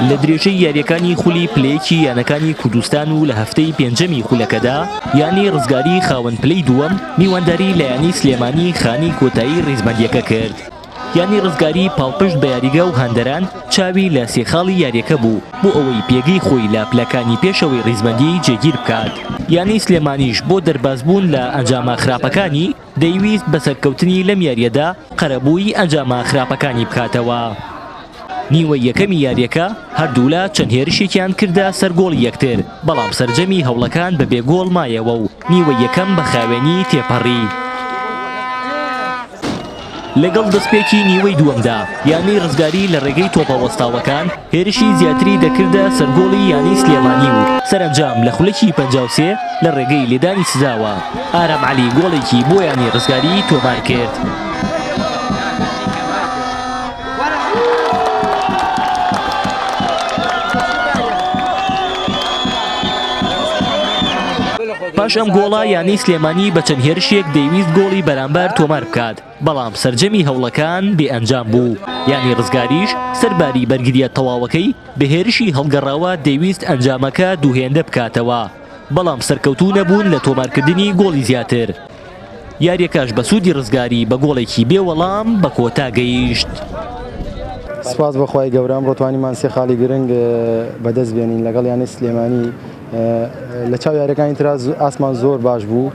لە درێژەی یارییەکانی خولی پلەیەکی یانەکانی کوردستان و لە هەفتەی پێنجەمی خولەکەدا یانەی ڕزگاری خاوەن پلەی دووەم میوانداری لە یانەی سلێمانی خانەی کۆتایی ڕیزبەندیەکە کرد. یانەی ڕزگاری پاڵپشت بە یاریگا و هاندەران چاوی لە سێ خاڵی یاریەکە بوو بۆ ئەوەی پێگەی خۆی لە پلەکانی پێشەوەی ڕیزبەندی جێگیر بکات. یانەی سلێمانیش بۆ دەربازبوون لە ئەنجامە خراپەکانی دەیویست بە سەرکەوتنی لەم یارییەدا قەرەبووی ئەنجامە خراپەکانی بکاتەوە. نیوەی یەکەمی یارییەکە هەردوولا چەند هێرشێکیان کردە سەر گۆڵی یەکتر، بەڵام سەرجەمی هەوڵەکان بەبێ گۆڵ مایەوە و نیوەی یەکەم بە خاوێنی تێپەڕی. لەگەڵ دەستپێکی نیوەی دووەمدا، یانەی رزگاری لە رێگەی تۆپە وەستاوەکان هێرشی زیاتری دەکردە سەر گۆڵی یانەی سلێمانی و سەرەنجام لە خولەکی 53 لە رێگەی لێدانی سزاوە ئارام عەلی گۆڵێکی بۆ یانەی رزگاری تۆمارکرد. پاش ئەم گۆڵە یانەی سلێمانی بە چەند هێرشێک دەیویست گۆڵی بەرامبەر تۆمار بکات، بەڵام سەرجەمی هەوڵەکان بێ ئەنجام بوو، یانەی ڕزگاریش سەرباری بەرگرییە تەواوەکەی بە هێرشی هەڵگەڕاوە دەیویست ئەنجامەکە دووهێندە بکاتەوە، بەڵام سەرکەوتوو نەبوون لە تۆمارکردنی گۆڵی زیاتر. یارییەکەش بە سوودی ڕزگاری بە گۆڵێکی بێ وەڵام بە کۆتا گەیشت. سوپاس بۆ خوای گەورە ئەمڕۆ توانیمان سێ خاڵی گرنگ بەدەست بێنین لەگەڵ یانەی سلێمانی لە چاو یاریەکانی ترا ئاسمان زۆر باش بوو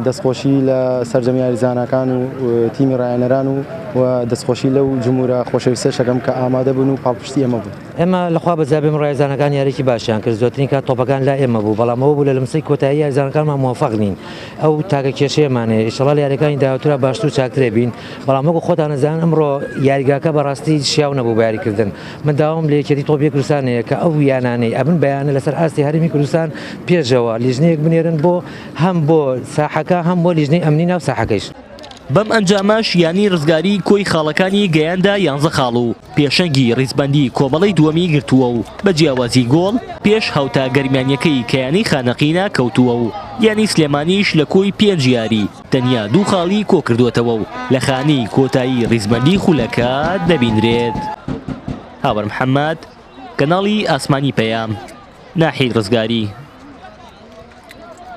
دەستخۆشی لە سەرجەم یاریزانەکان و تیمی ڕایەنەران و و دەستخۆشی لەو جمهورە خۆشەویستەشەکەم کە ئامادە بوون و پاڵپشتی ئێمە بوون. ئێمە لە خوا بەزیابێم ڕایزانەکان یاریی باشیان کرد زۆرترین کات تۆپەکان لا ئێمە بوو بەڵام ئەوە بوو لە لمسەی کۆتایی یاریزانەکانمان مۆفەق نین ئەو تاکە کێشەیەمان هەیە ئیشەڵا لە یاریەکانی داهاتوورا باشتر و چاکترە بین بەڵام وەکو خۆتان ئەزانن ئەمڕۆ یاریگاکە بەڕاستی شیاو نەبوو بە یاریکردن من داوام لە یەکێتی تۆپی کوردستان هەیە کە ئەو یانانەی ئەبن بەیانە لەسەر ئاستی هەرێمی کوردستان پێشەوە لیژنەیەک بنێرن بۆ هەم بۆ ساحەکە هەم بۆ لیژنەی ئەمنی ناو ساحەکەیش. بەم ئەنجامەش یانەی ڕزگاری کۆی خاڵەکانی گەیاندە یانزە خاڵ و پێشەنگی ڕیزبەندی کۆمەڵەی دووەمی گرتووە و بە جیاوازی گۆڵ پێش هاوتا گەرمیانیەکەی کە یانەی خانەقینە کەوتووە و یانەی سلێمانیش لە کۆی پێنج یاری تەنیا دوو خاڵی کۆکردووەتەوە و لە خانەی کۆتایی ڕیزبەندی خولەکە دەبینرێت. هاوار محەمەد، کەناڵی ئاسمانی پەیام، ناحیەی ڕزگاری.